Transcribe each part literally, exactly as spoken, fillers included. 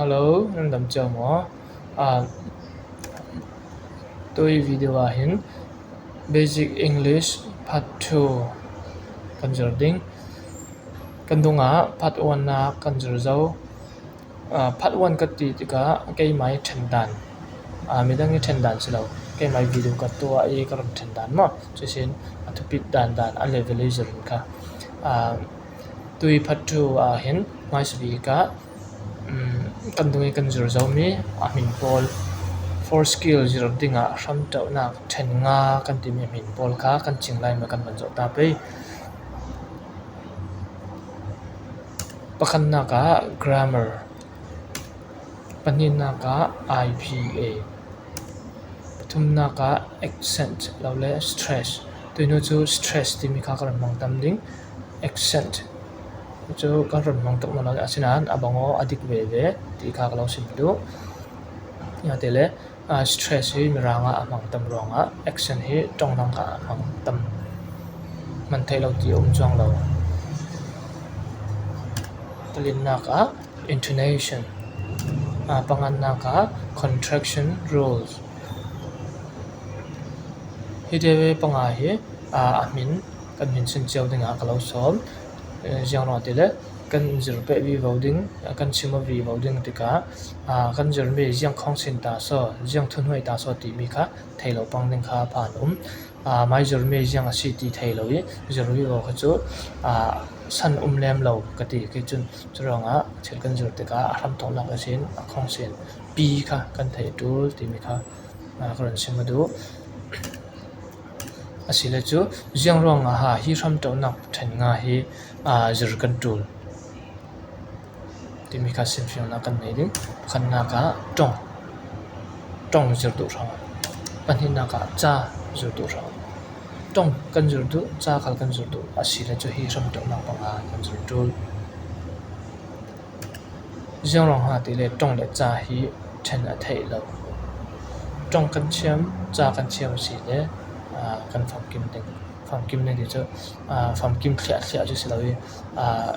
Hello, nan dam cio maw? Ah, tui video ah hin Basic English Part two kan zir ding. Kan dungah Part one nak kan zir zo. Ah, Part one ka ti tikah keimah i ṭhen dan, ah, midang i ṭhen dan si lo, keimah i video ka tuah i ka run ṭhen dan maw? Cuihsin a thupit dan dan a level i zir in kha. Ah, tui Part two ah hin hmaisabik ah, um, kan dung i kan zir zomi a hmin pawl, four skill zir dingah hramṭohnak ṭhen nga kan timi a hmin pawl kha kan cing lai maw, kan van zoh ta pei. Pakhatnak ah grammar, pahnihnak ah I P A, pathumnak ah accent lo le stress. Tuihnu cu stress timi kha ka run hmang tam ding. Accent cu ka run hmang tuk nawn lo, asinain a bang aw a dik veve ti kha ka lo sim duh. Ate le, ah, stress hi Mirang ah a hmang tam ruangah accent hi ṭong dang kha a hmang tam, hman theih lo ti a um cuang lo. Palinak ah intonation, ah, panganak ah contraction rules. Hi te ve panga hi, ah, a hmin, kan hmin sin cio dingah ka lo sawm. Eh, ziang ruang ti le kan zir peh vivo ding, kan chim aw vivo ding tikah, ah, kan zirmi ziang khawng sin ta saw, ziang thuhnuai ta saw timi kha thei lo pang ding kha phan um. Ah, mai zirmi ziang a si ti thei lo i zir vivo kha cu, ah, san um lem lo ka ti. Kei cun curuangah thil kan zir tikah a hramthawknak ihsin a khawng sin pi kha kan theih ṭul timi kha, ah, ka run sim a duh. Asile cu ziang ruangah ha hi hramṭohnak ṭhen nga hi, ah, zir kan ṭul timi kha simfiangnak kan nei ding. Pakhatnak ah ṭong, ṭong zir duh hrawng, pahnihnak ah ca zir duh hrawng. Ṭong kan zir duh, ca khal kan zir duh, asile cu hi hramṭohnak panga kan zir ṭul. Ziang ruang ha ti le ṭong le ca hi ṭhen a theih lo. Ṭong kan thiam, ca kan thiam asile, aa, kan famkim ding. Famkim ding ti cu, aa, famkim thliahthliah cu si lo i, aa,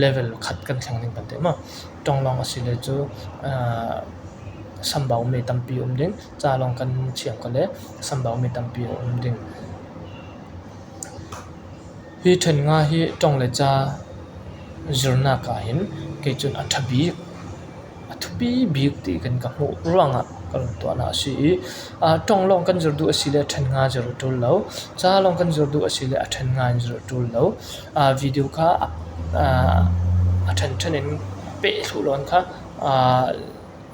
level khat kan thleng ding kan ti maw? Ṭong lawng asile cu, aa, sambaumi tampi um ding. Ca lawng kan thiam kha le sambaumi tampi um ding. Hi ṭhen nga hi ṭong le ca zirnak ah hin kei cun a ṭha bik, a thupi bik ti kan ka hmuh ruangah ka run tuahnak a si i, aa, ṭong lawng kan zir duh asile a ṭhen nga zir a ṭul lo, ca lawng kan zir duh asile a ṭhen nga in zir a ṭul lo. Aa, video kha a, aa, a ṭhen ṭhen in peh thluh lo in kha, aa,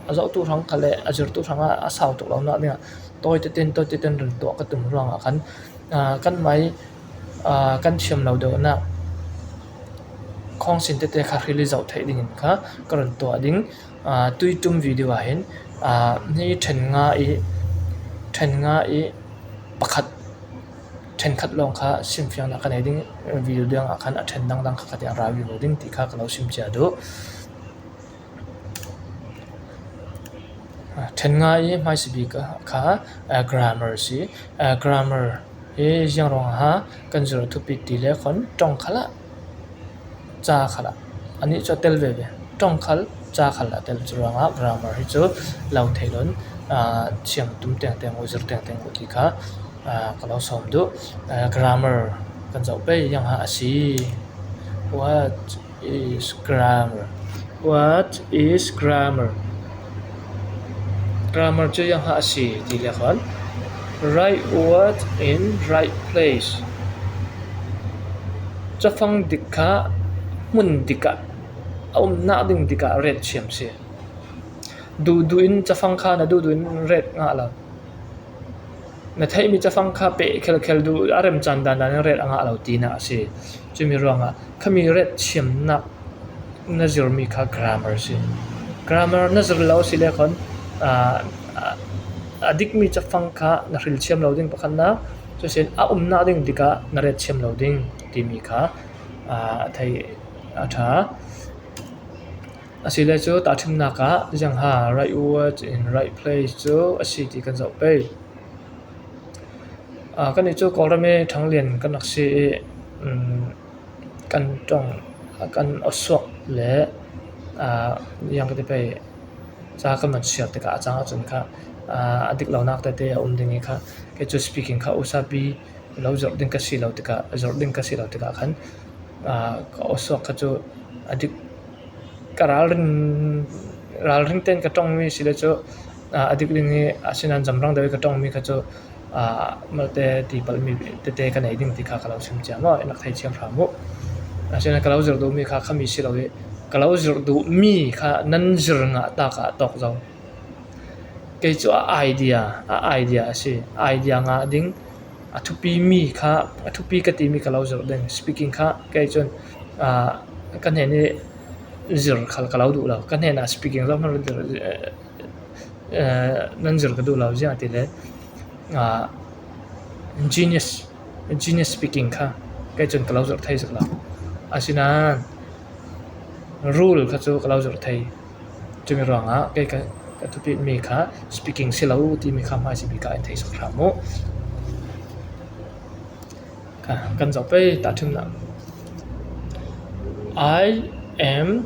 a zohtu hrang kha le a zirtu hrangah a sau tuk lonak dingah tawi tetin, tawi tetin run tuah ka tum ruangah khan, aa, kan mai, aa, kan thiam lo deuhnak khawng sin tete kha hril i zoh theih dingin kha ka run tuah ding. Aa, tuiṭum video ah hin, aa, hi ṭhen nga i, ṭhen nga i pakhat, ṭhenkhat lawng kha simfiangnak ka nei ding. Video dang ah khan a ṭhen dangdang kha ka tiang ra vivo ding ti kha ka lo sim cia duh. Ṭhen nga i hmaisabik kha, aa, grammar si. Aa, grammar hi ziang ruangah kan zir a thupit ti le khawn ṭong khalah, ca khalah, anih cu a tel veve. Ṭong khal, ca khal a tel cu ruangah grammar hi cu lo thei lo in, aa, thiam tum tengteng uh, zir tengteng uh ti kha, aa, ka lo sawm duh. Aa, grammar kan zoh pei, ziang ha a si. What is grammar? What is grammar? Grammar cu ziang ha a si ti le khawn, right word in right place. Cafang dik kha hmun dik ah, a umnak ding dik ah ret thiam si. Duhduh in cafang kha na duhduh in ret ngah lo. Na theihmi cafang kha peh khelkhel duh, a remcan dandan in ret a ngah lo tinak a si. Cumi ruangah khami ret thiamnak na zirmi kha grammar si. Grammar na zir lo si le khawn, aa, a, a dikmi cafang kha na hril thiam lo ding pakhatnak, cusin a umnak ding dik ah na ret thiam lo ding timi kha, aa, a theih a ṭha. Asile cu tahṭhimnak ah ziang ha right word in right place cu a si ti kan zoh pei. Aa, kannih cu Kawlram i ṭhanglian kan rak si i, um, kan ṭong, kan awsuak le, ah, yang ka ti pei ca kan van siar tikah a cang ahcun kha, ah, a dik lonak tete a um ding i kha, kei cu speaking kha usapi lo zirh ding ka si lo tikah, zirh ding ka si lo tikah khan, ah, ka awsuak kha cu a dik ka ralrin, ralring tein ka ṭongmi si le cu, ah, a dik ding i asinain zamrang deuh i ka ṭongmi kha cu, ah, malte tipalhmi tete ka nei ding ti kha ka lo sim cia maw, i nak thei thiam hram u. Asinain ka lo zirh duhmi kha khami si lo i ka lo zirh duhmi kha nan zir ngah tak ah a tawk zo. Kei cu a idea, a idea a si. Idea ngah ding, a thupi mi kha, a thupi ka timi ka lo zirh ding. Speaking kha kei cun, ah, ka hnen i zir khal ka lo duh lo. Ka hnen ah speaking zohhmanh zir, eh, eh, nan zir ka duh lo, ziangahtile, ah, genius, genius speaking kha kei cun ka lo zirh thei zik lo. Asinain rule kha cu ka lo zirh thei. Cumi ruangah kei ka, ka thupitmi kha speaking si lo timi kha hmaisabik ah in theihsak hram u. Kha kan zoh pei tahṭhimnak. I am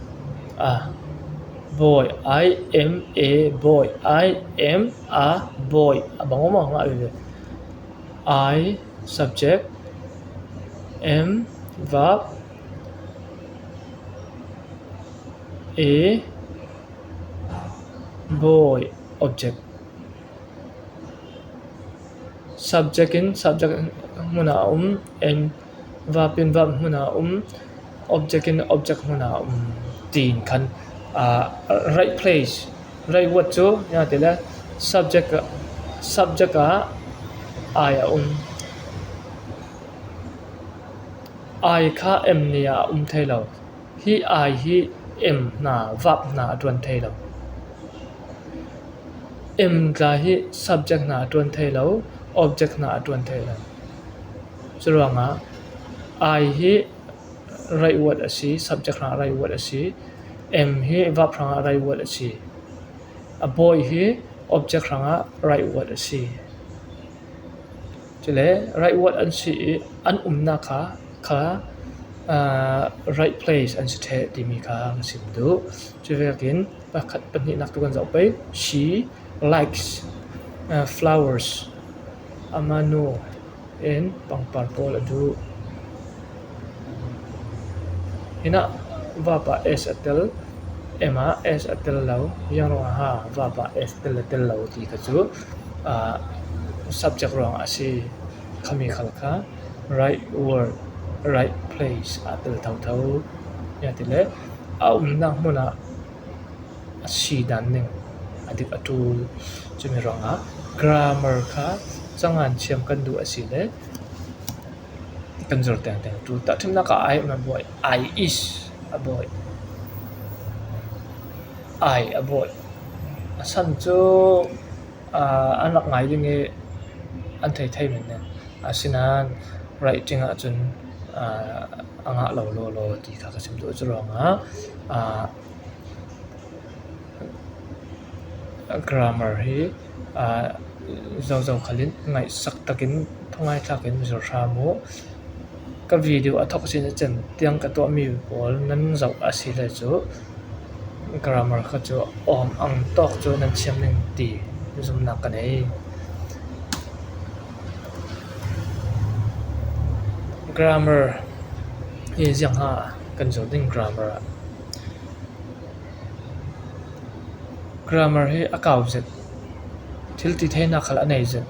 a boy. I am a boy. I am a boy. A bang maw ngah ve. I subject, am verb, a boy object. Subject in subject hmun ah a um, and verb in verb hmun ah a um, object in object hmun ah a um tiin khan, ah, right place, right word cu, ziangahtile subject, subject ah I a um. I kha am ni ah a um thei lo. Hi I hi am hna, verb hna a ṭuan thei lo. Am tla hi subject hna a ṭuan thei lo, object hna a ṭuan thei lo. Curuangah I hi right word a si, subject hrangah right word a si. Am hi verb hrangah right word a si. A boy hi object hrangah right word a si. Cule right word an si i an umnak kha, kha, ah, right place an si ṭheh timi kha ka sim duh. Cuvekin pakhat pahnihnak tu kan zoh pei. She likes, ah, flowers. Amah nu in pangpar pawl a duh. Hinah verb ah S a tel, am ah S a tel lo, ziang ruangah ha verb ah S tel a tel lo ti kha cu, ah, subject ruangah a si. Khami khal kha right word, right place ah tel thotho. Ziangahtile a umnak hmun ah a si dan ning a dik a ṭul. Cumi ruangah grammar kha cangan thiam kan duh a si le kan zir tengteng a ṭul. Tahṭhimnak ah I am a boy, I is a boy, I a boy. A san cu, ah, an rak ngai ding i an thei thei men ning. Asinain writing ahcun, ah, a ngah lo lawlaw ti kha ka sim duh. Curuangah, ah, grammar hi, aa, zozo khal in ngaihsak takin thungaithlak in zir hram u. Ka video a thawk sin a cem tiang ka tuahmi pawl nan zoh a si le cu grammar kha cu awm ang tawk cu nan thiam ning ti zumhnak ka nei. Grammar hi ziang ha kan zir ding grammar ah. Grammar hi a kau zet, thil ti theinak khal a nei zet.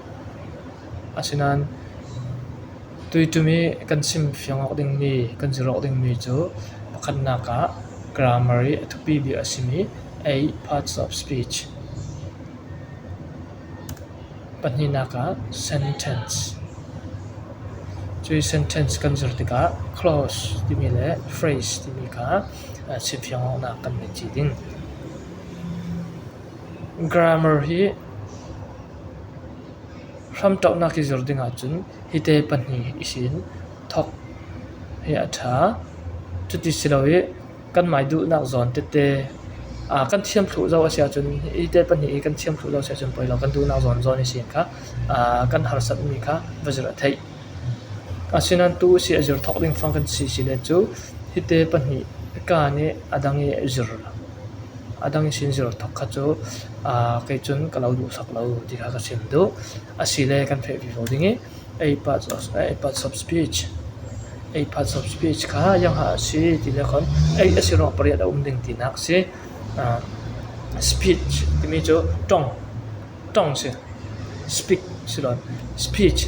Asinain tuiṭum i kan sim fiang awk dingmi, kan zir awk dingmi cu pakhatnak ah grammar i a thupi bik a simi eight parts of speech. Pahnihnak ah sentence. Cui sentence kan zir tikah clause timi le phrase timi kha, ah, chimfiang awknak kan ngei ding. Grammar hi hramṭohnak i zir ding ahcun hite pahnih ihsin thawk hi a ṭha. Cuti si lo i, kanmai duhnak zawn tete, aa, kan thiam thluh zo a si ahcun, hite pahnih i kan thiam thluh zo a si ahcun poi lo, kan duhnak zawn zawn ihsin kha, aa, kan harsatmi kha va zir a theih. Asinain tu si a zir thawk ding fang kan si si le cu, hite pahnih kan i a dang i zir A dang i sin zir thawk kha chu, aa, kei cun ka lo duhsak lo ti kha ka sim duh. A si le kan feh vivo ding i, eight parts of, eight parts of speech. Eight parts of speech kha ziang a si ti le khan, eight a si ruang pariat a um ding tinak si. Aa, speech timi cu ṭong, ṭong si. Speak si lo. Speech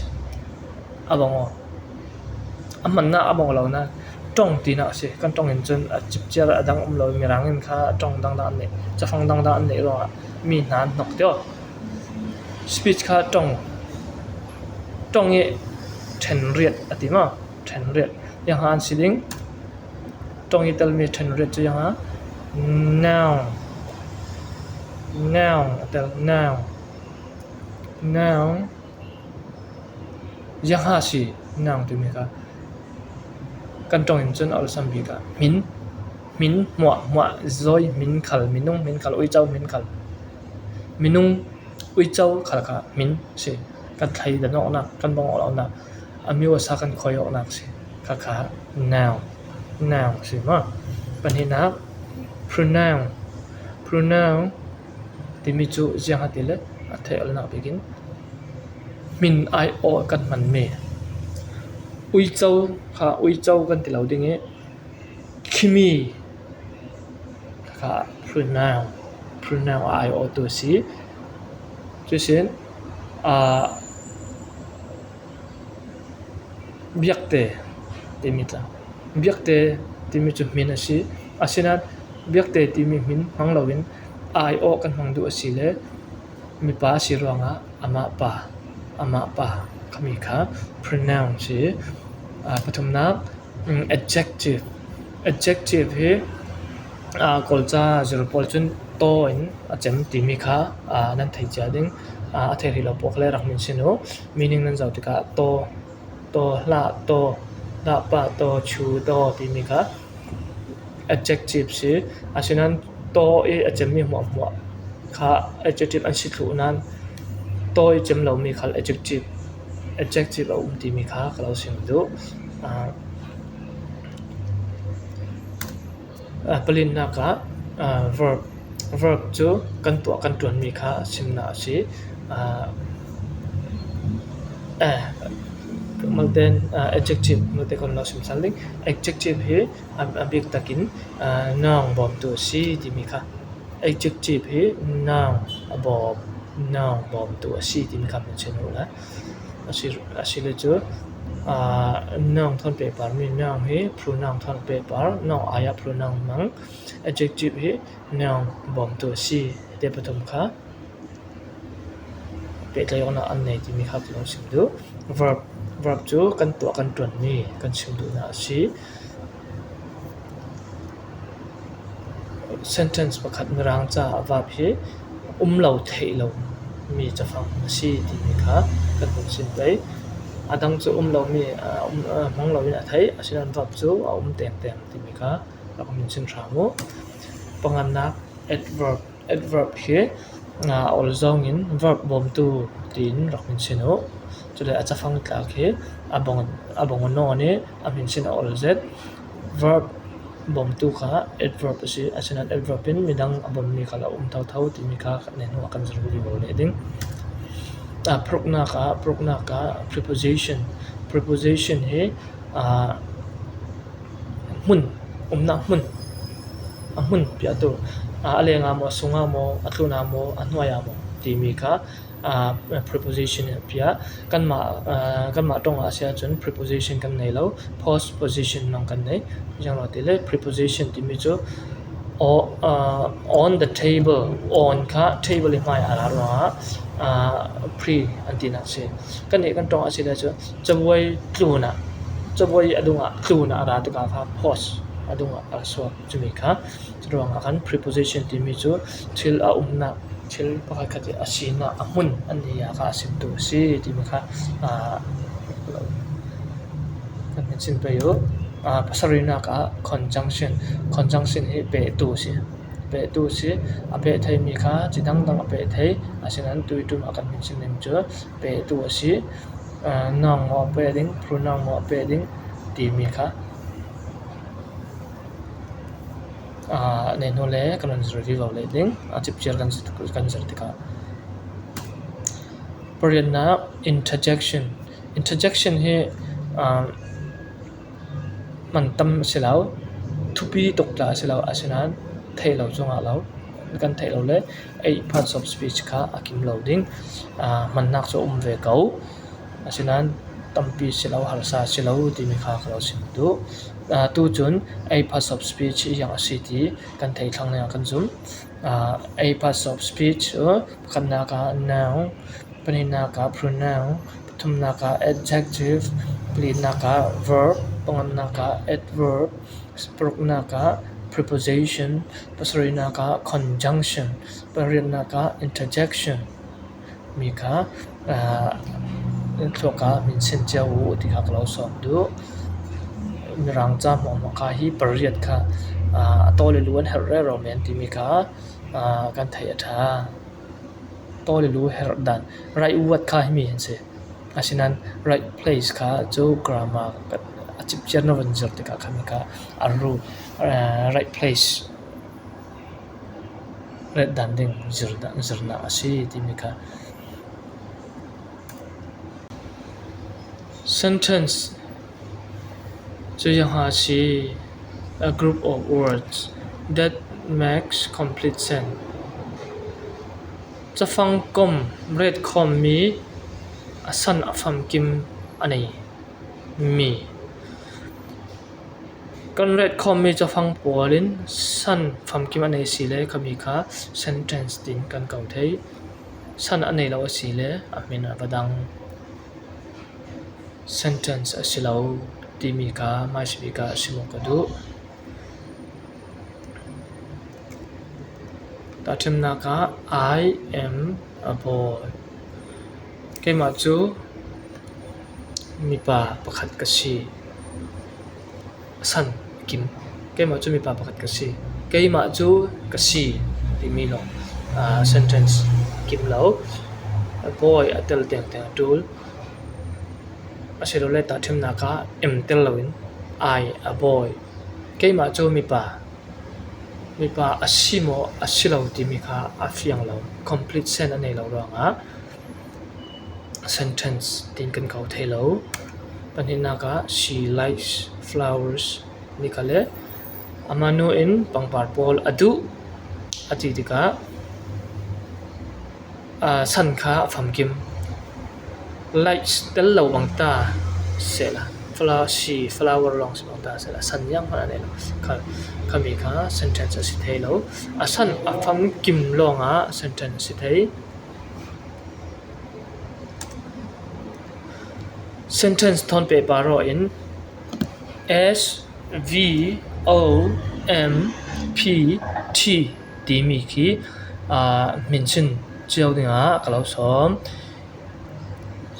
a bang aw. A hmannak a bang lo na. Ṭong tinak a si. Kan ṭong in cun a cipciar a dang um lo, mirang in kha ṭong dangdang an neih, cafang dangdang an neih ruangah mi hna an hnok ti aw. Speech kha ṭong, ṭong i ṭhenriat a ti maw? Ṭhenriat. Ziang a an si ding? Ṭong i telmi ṭhenriat cu ziang a? Noun. Noun a tel. Noun. Noun. Ziang a si noun timi kha? Kan ṭong in cun a olsam bik ah hmin, hmin, hmuah, hmuah, zawi, hmin khal, minung, hmin khal, uico, hmin khal. Minung, uico khal kha hmin si. Kan thleidan awknak, kan bang awk lonak, a mio a sa kan khoi awknak si. Kha kha noun, noun si maw? Pahnihnak, pronoun, pronoun timi cu ziang a ti le a theih awlnak bikin hmin aiawh kan hmanmi. Uico kha uico kan ti lo ding i, khimi kha pronoun, pronoun a aiawhtu a si. Cusin, aa, biakte timi tla. Biakte timi cu hmin a si. Asinain biakte timi hmin hmang loin aiawh kan hmang duh a si le mipa a si ruangah amah pa, amah pa khami kha pronoun si. Aa, pathumnak, um, adjective. Adjective hi, aa, Kawlca zir pawl cun taw in a cem timi kha, aa, nan thei cia ding. Aa, a thei rih lo pawl kha le rak hmin sin u. Meaning nan zoh tikah taw, taw, hlah taw, hlah pa taw, chu taw timi kha adjective si. Asinain taw i a cemmi hmuahhmuah kha adjective an si thluh nain taw i cem lomi khal adjective, adjective a um timi kha ka lo sim duh. Aa, aa, palinak ah, aa, verb, verb cu kan tuah kan ṭuanmi kha simnak a si. Aa, eh, malte in, aa, adjective malte kan lo sim sal ding. Adjective hi a, a bik takin, aa, noun bawmtu a si timi kha. Adjective hi noun a bawm, noun bawmtu a si timi kha hmunchin u la. A si, a si le cu, aa, noun thawn pehparmi, noun hi pronoun thawn pehpar, noun aiah pronoun hmang. Adjective hi noun bawmtu a si. Te pathum kha pehtlai awknak an nei timi kha ka lo sim duh. Verb, verb cu kan tuah kan ṭuanmi kan sim duhnak a si. Sentence pakhat mirang caah verb hi um lo theih lo mi cafang a si timi kha kan hmunchin pei. A dang cu um lomi, aa, um, aa, hmang loin a theih, asinain verb cu a um tengteng timi kha rak hmunchin hram u. Pangannak, adverb. Adverb hi, aa, a ol zongin verb bawmtu tiin rak hminsin u. Cule a cafang tlak hi a bang, a bang nawn i a hminsin a ol zet. Verb bawmtu kha adverb a si, asinain adverb in midang a bawmmi kha a um thotho timi kha khat hnu ah kan zir vivo leh ding. Aa, pruknak ah, pruknak ah preposition. Preposition hi, aa, hmun, umnak hmun, a hmun piahtu, aa, a lengah maw, a sungah maw, a tlunah maw, a hnuaiah maw timi kha, aa, preposition a piah. Kanmah, aa, kanmah ṭongah a si ahcun preposition kan nei lo, postposition lawng kan nei. Ziangruangah ti le preposition timi cu o-, aa, on the table, on kha table i hmaiah a ra ruangah, aa, pre an tinak si. Kannih kan ṭongah a si le cu cabuai tlunah, cabuai a dungah tlunah a ra tikah kha post a dungah a ra suak. Cumi kha curuangah khan preposition timi cu thil a umnak, thil pakhatkhat i a sinak a hmun an ni ah kha a simtu a si timi kha, aa, kan hminsin pei u. Aa, pasarihnak ah conjunction, conjunction hi pehtu a si. Pehtu a si, a peh theimi kha cidangdang a peh thei, asinain tuiṭum ah kan hminsin ning cu pehtu a si. Aa, noun maw a peh ding, pronoun maw a peh ding timi kha. Aa, nih hnu le kan rawn zir vivo leh ding, a chipchiar kan zir, kan zir tikah. Pariatna, interjection. Interjection hi, aa, hman tam a si lo, thupi tawk tla a si lo, asinain theih lo chu ngah lo, kan theih lo le eight parts of speech kha a kim lo ding, aa, hmannak chu a um ve ko. Asinain tampi si lo, harsa si lo timi kha ka lo sim duh. Aa, tu chun eight parts of speech hi ziang a si ti kan theih thlang nia kan zum. Aa, eight parts of speech chu pakhatnaka noun, pahnihnak ah pronoun, pathumnak ah adjective, palinak ah verb, panganak ah adverb, paruknak ah preposition, pasarihnak ah conjunction, pariatnak ah interjection. Mi kha, aa, thluak ah min sin cio u ti kha ka lo sawm duh. Mirang ca hmuahhmuah kha hi pariat kha, aa, a tawl le lu an herh rero men timi kha, aa, kan theih a ṭha. Tawl le lu herh dan, right word kha himi an si. Asinain right place kha chu grammar a chipchiar na van zir tikah kha mi kha a ru, aa, right place ret dan ding zir, zirna a si timi kha. Sentence chu ziang a si, a group of words that makes complete sense. Chafang kawm ret khawm mi a san a famkim a nei mi. Kan ret khawm mi chafang pualin san famkim a nei si le khami kha sentence tin kan ko thei. San a nei lo a si le a hmin a va dang. Sentence a si lo timi kha hmaisabik ah sim ka duh. Tahṭhimnak ah, "I am a boy." Keimah chu mipa pakhat ka si. A san kim. Keimah chu mipa pakhat ka si. Keimah chu ka si timi lawng, aa, sentence kim lo. A boy a tel tengteng a ṭul. A si lo le tahṭhimnak ah am tel loin, "I a boy." Keimah chu mipa, mipa a si maw a si lo timi kha a fiang lo, complete sense a nei lo ruangah sentence tin kan ko thei lo. Pahnihnak ah, "She likes flowers." Ni kha le, "Amanu in pangpar pawl a duh," a ti tikah, aa, san kha a famkim. Likes tel lo bang ta sehla, fla-, she, flower lawng si bang ta sehla, san ziang hman a nei lo. Kha, khami kha sentence a si thei lo. A san a famkim lawngah sentence a si thei. Sentence thawn pehpar rawh in, S V O M P T timi khi, aa, hminsin cio dingah ka lo sawm.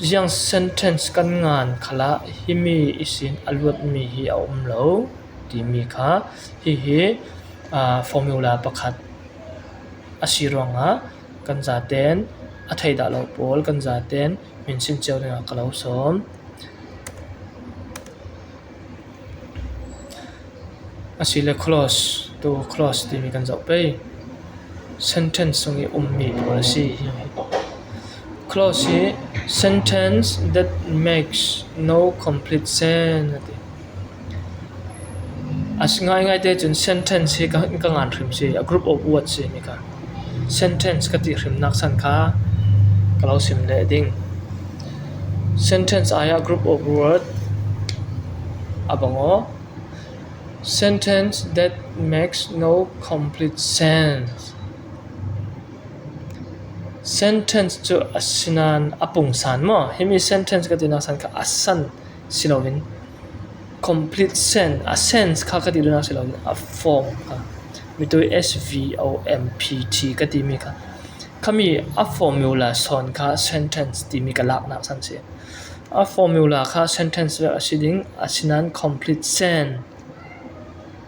Ziang sentence kan ngan khalah himi ihsin a luatmi hi a um lo timi kha, hi hi, aa, formula pakhat a si ruangah kan zaten, a thei dah lo pawl kan zaten hminsin cio dingah ka lo sawm. A si le clause, tu clause timi kan zoh pei. Sentence sung i ummi pawl a si hi. Clause hi sentence that makes no complete sense a ti. A si ngaingai te cun sentence hi ka, ka ngan hrim si, a group of words si mi kha. Sentence ka ti hrimnak san kha ka lo sim leh ding. Sentence ai a group of word a bang aw. Sentence that makes no complete sense. Sentence chu a sinan a pungsan maw? Himi sentence ka tinak san kha a san si loin complete sense, a sense kha ka ti lunak si loin a form kha. Mitui S V O M P T ka timi kha. Khami a formula sawn kha sentence timi ka laknak san si. A formula kha sentence vek a si ding, a sinan complete sense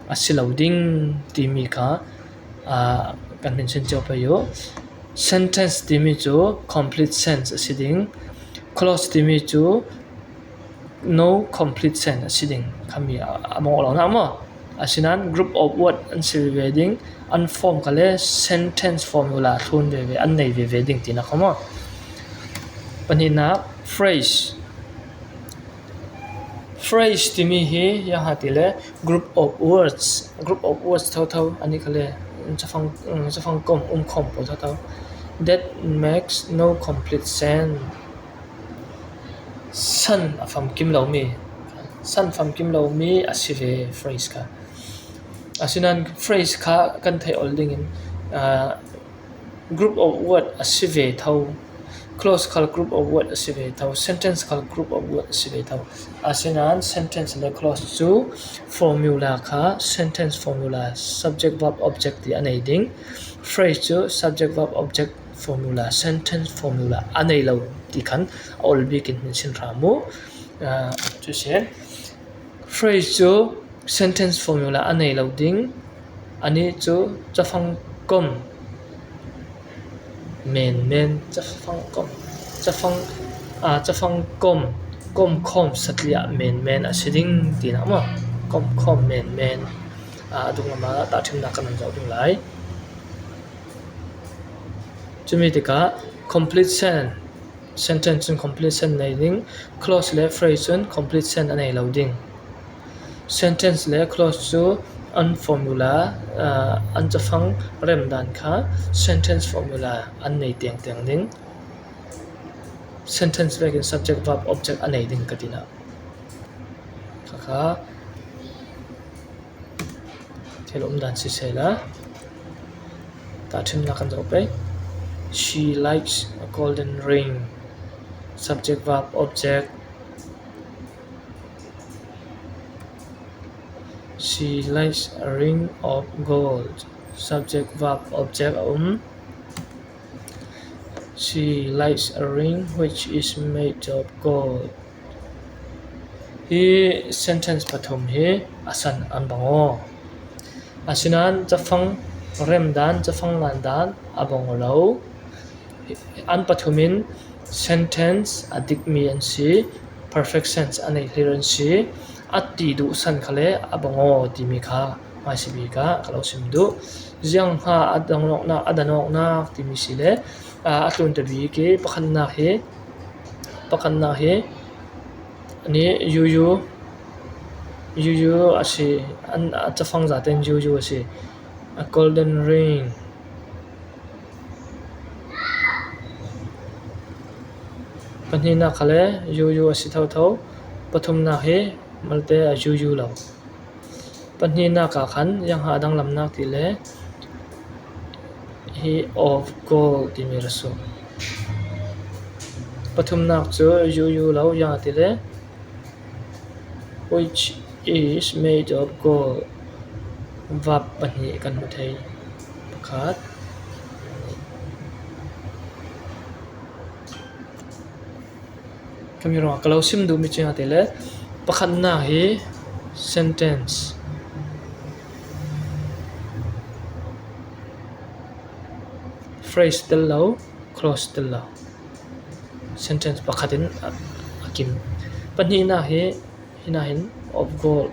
a si lo ding timi kha, aa, kan hminsin cio pei uh. Sentence timi cu complete sense a si ding. Clause timi cu no complete sense a si ding. Khami a, a mawng lo nak maw? Asinan group of word an si veve ding, an form kha le sentence formula thlun veve, an nei veve ding tina kha maw. Pahnihna, phrase. Phrase timi hi, yang ha ti le, group of words, group of words thotho, ani kha le, chafang, chafang kom, um kom po thotho. That makes no complete sense. San a famkim lo mi, san famkim lo mi a si ve phrase kha. Asinan phrase kha kan thei ol dingin, ah, group of word a si ve tho, clause khal group of word a si ve tho, sentence khal group of word a si ve tho. Asinan sentence le clause chu formula kha, sentence formula, subject verb object ti a nei ding. Phrase chu subject verb object formula, sentence formula a nei lo ti khan a ol bikin min sin hram u. Ah, chu se. Phrase chu sentence formula a nei lo ding. Ani chu chafang kom men men, chafang kom, chafang, ah, chafang kom, kom khom satlia men men a si ding tina maw. Kom khom men men. Ah, a dung lama tahthimna kan zau ding lai. Chumi tika complete sentence, sentence chun complete sentence nei ding, clause le phrase chun complete sentence a nei lo ding. Sentence le clause chu an formula, ah, an chafang rem dan kha sentence formula an nei teng teng ding. Sentence vekin subject verb object a nei ding ka tina. Kha kha. Thil um dan si sela. Tahthimna kan zau pei. She likes a golden ring. Subject verb object. She likes a ring of gold. Subject verb object a um. She likes a ring which is made of gold. Hi sentence pathum hi a san an bang aw. Asinan chafang rem dan, chafang lan dan a bang aw lo. An pathumin sentence a dik mi an si, perfect sense a nei hlir an si, a ti duh san kha le a bang aw timi kha. Mai si bik a ka lo sim duh. Ziang ha a dang nawknak, a da nawknak timi si le, a, a tlun ta bik i pakhatnak hi, pakhatnak hi, ani, yuyu, yuyu a si, an, a chafang zaten yuyu a si. A golden ring. Pahnihnak kha le yuyu a si thotho. Pathumnak hi malte a yuyu lo. Pahnihnak ah khan ziang ha a danglamnak ti le hi of gold timi ra suk. Pathumnak cu yuyu lo ziang ti le which is made of gold. Verb pahnih kan hmu thei. Pakhat. Khami ruangah ka lo sim duhmi cu ziang ti le pakhatnak hi sentence, phrase tel lo, clause tel lo. Sentence pakhat in a, a kim. Pahnihnak hi, hinah hin of gold.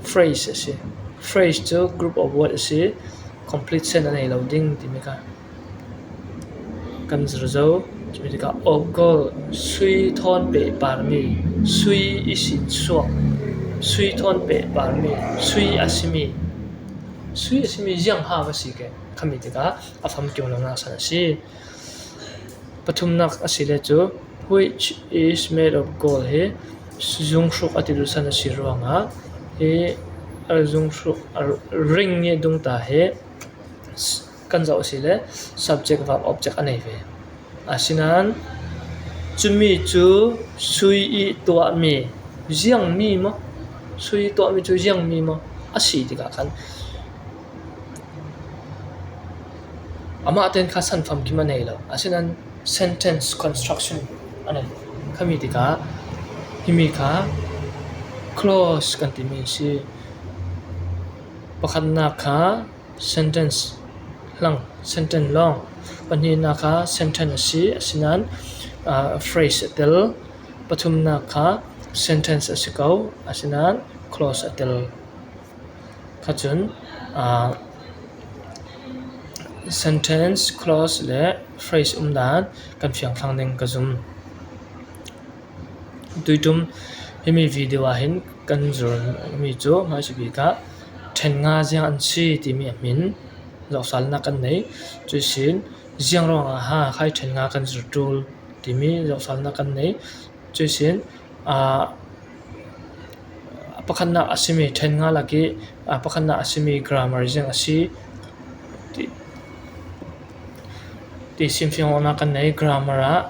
Phrase a si. Phrase cu group of word a si. Complete sentence a nei lo ding timi kha kan zir zo. Cumi tikah of gold, sui thawn pehparmi, sui ihsin suak, sui thawn pehparmi, sui a simi, sui a simi ziang ha va si ke khami tikah a famkim lo nak san a si. Pathumnak a si le cu, which is made of gold hi zunghruk a ti duhsan a si ruangah hi, a zunghruk, a ring i dungta hi kan zoh a si le subject verb object a nei ve. Asinain cumi cu sui i tuahmi ziangmi maw? Sui i tuahmi cu ziangmi maw? A si tikah khan amah tein kha san famkim a nei lo. Asinain sentence construction a nei. Khami tikah himi kha clause kan timi a si. Pakhatnak kha sentence hlang, sentence lawng. Pahnihnak kha sentence a si, asinain, ah, phrase a tel. Pathumnak kha sentence a si ko, asinain clause a tel. Kha cun, aa, sentence, clause le phrase um dan kan fiang thlang ding ka zum. Tuitum himi video ah hin kan zurmi cu hmaisabik ah ṭhen nga ziang an si timi a hmin zohsalnak kan nei. Cuihsin ziang ruangah ha khai ṭhen nga kan zur ṭul timi zohsalnak kan nei. Cuihsin, aa, a pakhatnak a simi ṭhen nga lak i, a pakhatnak a simi grammar ziang a si ti, ti simfiang awknak kan nei. Grammar ah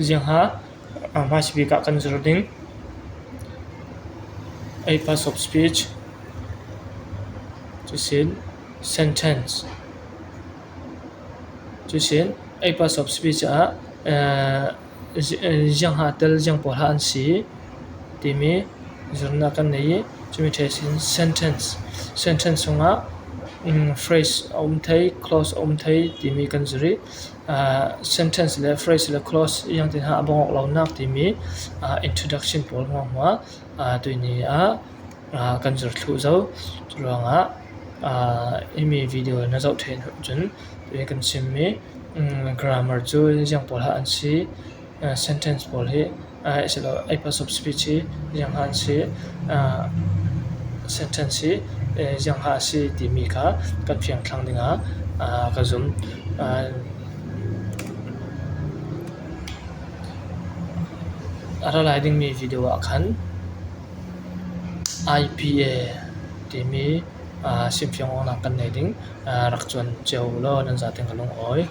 ziang ha, aa, hmaisabik ah kan zur ding. Eight parts of speech. Cuihsin sentence. Cuihsin eight parts of speech ah, aa, zi-, aa, ziang ha tel ziang pawl ha an si timi zurnak kan nei i, cumi ṭheh sin sentence. Sentence sungah, um, phrase a um thei, clause a um thei timi kan zur i, aa, sentence le phrase le clause ziangtin ha a bang awk lonak timi, aa, introduction pawl hmuahhmuah, aa, tuini ah, aa, kan zur thluh zo. Curuangah, aa, himi video na zoh ṭheh hnu cun tuini kan simmi, um, grammar cu ziang pawl ha an si, aa, sentence pawl hi, aa, a si lo, eight parts of speech hi ziang ha an si, aa, sentence hi, ee, ziang ha a si timi kha kan fiang thlang dingah, aa, ka zum. Aa, a ra lai dingmi video ah khan I P A timi, aa, simfiang awknak kan nei ding, aa, rak cuan cio u law nan zaten ka lungawi.